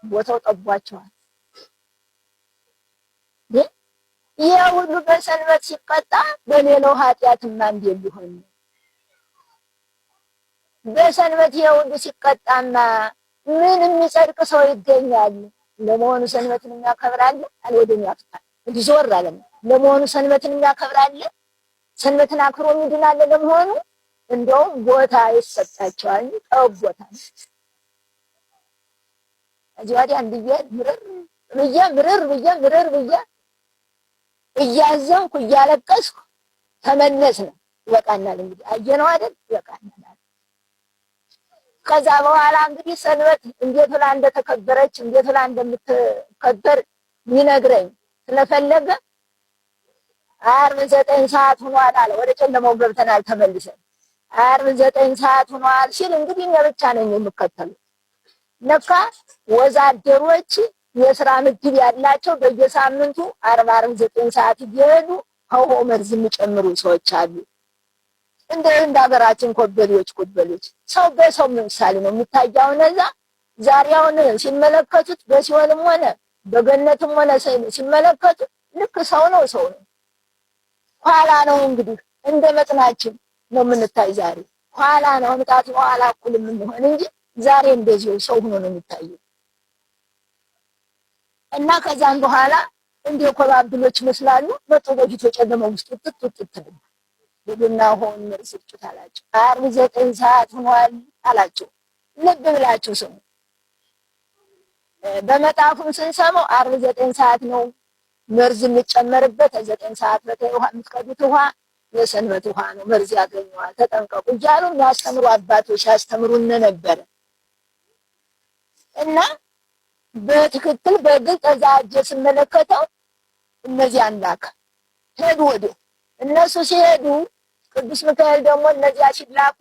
ቦታው ጠቧቸዋል። ይህ ሁሉ በሰንበት ሲቀጣ በሌላው ኃጢአትማ እንዴት ሊሆን ነው? በሰንበት ይሄ ሁሉ ሲቀጣማ ምን የሚጸድቅ ሰው ይገኛል? ለመሆኑ ሰንበትን የሚያከብራል? አልወደም ያፍታል እንዲህ ዞር አለ። ለመሆኑ ሰንበትን የሚያከብራል? ሰንበትን አክብሮ የሚድን አለ? ለመሆኑ እንደውም ቦታ ይሰጣቸዋል። ጠቦታ እዚህ ወዲያ እንድዬ ምርር ብዬ ምርር ብዬ ምርር ብዬ እያዘንኩ እያለቀስኩ ተመለስን። ይበቃናል እንግዲህ አየነው አይደል? ይበቃናል። ከዛ በኋላ እንግዲህ ሰንበት እንዴት ብላ እንደተከበረች እንዴት ብላ እንደምትከበር ሊነግረኝ ስለፈለገ ዓርብ 9 ሰዓት ሆኗል አለ። ወደ ጨለማው ገብተናል ተመልሰን። ዓርብ 9 ሰዓት ሆኗል ሲል እንግዲህ እኔ ብቻ ነኝ የምከተለው። ለካ ወዛደሮች የስራ ምድብ ያላቸው በየሳምንቱ ዓርብ ዓርብ 9 ሰዓት እየሄዱ ከውሃው መርዝ የሚጨምሩ ሰዎች አሉ። እንደ ሀገራችን ኮበሌዎች ኮበሌዎች ሰው በሰው ምሳሌ ነው የሚታየው። እነዛ ዛሬ አሁን ሲመለከቱት በሲኦልም ሆነ በገነትም ሆነ ሲመለከቱት ልክ ሰው ነው ሰው ነው። ኋላ ነው እንግዲህ እንደ መጥናችን ነው የምንታይ። ዛሬ ኋላ ነው ምጣት ኋላ እኩል የምንሆን እንጂ ዛሬ እንደዚሁ ሰው ሆኖ ነው የሚታየው። እና ከዛም በኋላ እንደ ኮባብሎች ይመስላሉ መጡ። በፊት በጨለማው ውስጥ ውጥት ውጥት ነው ሂዱና ውሃውን መርዝ እርጩት አላቸው። ዓርብ 9 ሰዓት ሆኗል አላቸው። ልብ ብላችሁ ስሙ። በመጣፉም ስንሰማው ዓርብ 9 ሰዓት ነው መርዝ የሚጨመርበት። 9 ሰዓት በታይ ውሃ የምትቀዱት ውሃ የሰንበት ውሃ ነው፣ መርዝ ያገኘዋል፣ ተጠንቀቁ እያሉ የሚያስተምሩ አባቶች ሲያስተምሩን ነበረ። እና በትክክል በግልጽ እዛ እጄ ስመለከተው እነዚያን ላከ። ሄዱ ወዲያው እነሱ ሲሄዱ ቅዱስ ሚካኤል ደግሞ እነዚያ ሲላኩ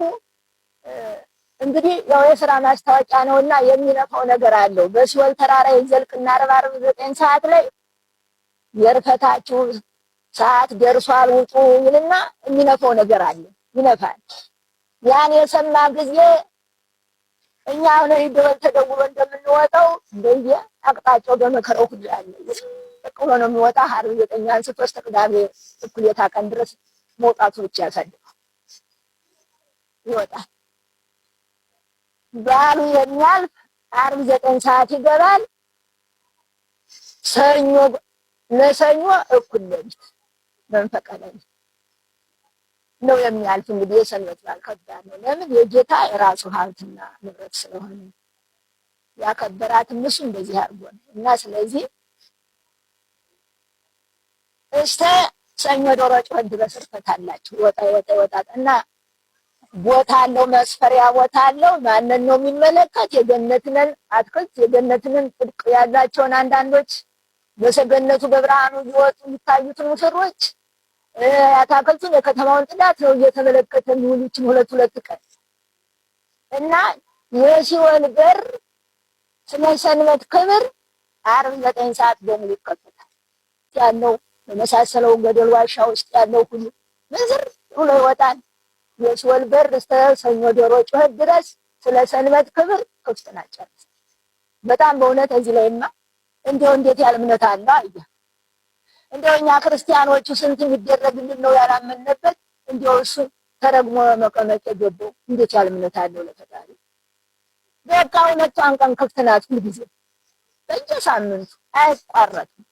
እንግዲህ ያው የስራ ማስታወቂያ ነውና የሚነፋው ነገር አለው። በሲኦል ተራራ ይዘልቅና ዓርብ ዓርብ 9 ሰዓት ላይ የእርፈታችሁ ሰዓት ደርሷል ውጡ ይልና የሚነፋው ነገር አለ፣ ይነፋል። ያን የሰማ ጊዜ እኛ አሁን ደወል ተደውሎ እንደምንወጣው በየ አቅጣጫው በመከራው ሁሉ ያለ ጥቅሎ ነው የሚወጣ። ዓርብ 9 አንስቶ እስከ ቅዳሜ እኩሌታ ቀን ድረስ መውጣቱ ብቻ ያሳድረው ይወጣል። በዓሉ የሚያልፍ ዓርብ 9 ሰዓት ይገባል። ሰኞ ለሰኞ እኩል ሌሊት መንፈቀ ሌሊት ነው የሚያልፍ። እንግዲህ የሰንበት በዓል ከባድ ነው። ለምን? የጌታ የራሱ ሀብትና ንብረት ስለሆነ ያከበራትም እሱ እንደዚህ አድርጎ ነው እና ስለዚህ እስተ ሰኞ ዶሮ ጮኸ ድረስ እርፈት አላችሁ። ይወጣ ይወጣ ይወጣ እና ቦታ አለው፣ መስፈሪያ ቦታ አለው። ማንን ነው የሚመለከት? የገነትንን አትክልት የገነትንን ጥብቅ ያላቸውን አንዳንዶች በሰገነቱ በብርሃኑ እየወጡ የሚታዩትን ሙሽሮች አታክልቱን የከተማውን ጥዳት ነው እየተመለከተ የሚውሉትን ሁለት ሁለት ቀን እና የሲኦል በር ስለ ሰንበት ክብር ዓርብ 9 ሰዓት በሙሉ ይከፈታል። ያለው በመሳሰለው ገደል ዋሻ ውስጥ ያለው ሁሉ ምንዝር ብሎ ይወጣል። የሲኦል በር እስከ ሰኞ ዶሮ ጩኸት ድረስ ስለ ሰንበት ክብር ክፍት ናቸው። በጣም በእውነት እዚህ ላይማ እንደው እንዴት ያለ እምነት አለ አየህ። እንደው እኛ ክርስቲያኖቹ ስንት የሚደረግልን ነው ያላመንበት። እንደው እሱ ተረግሞ መቀመቅ የገባው እንዴት ያለ እምነት አለው ለፈጣሪ። በቃ እውነቷን ቀን ክፍት ናት ሁልጊዜ በየሳምንቱ አያቋረጥም።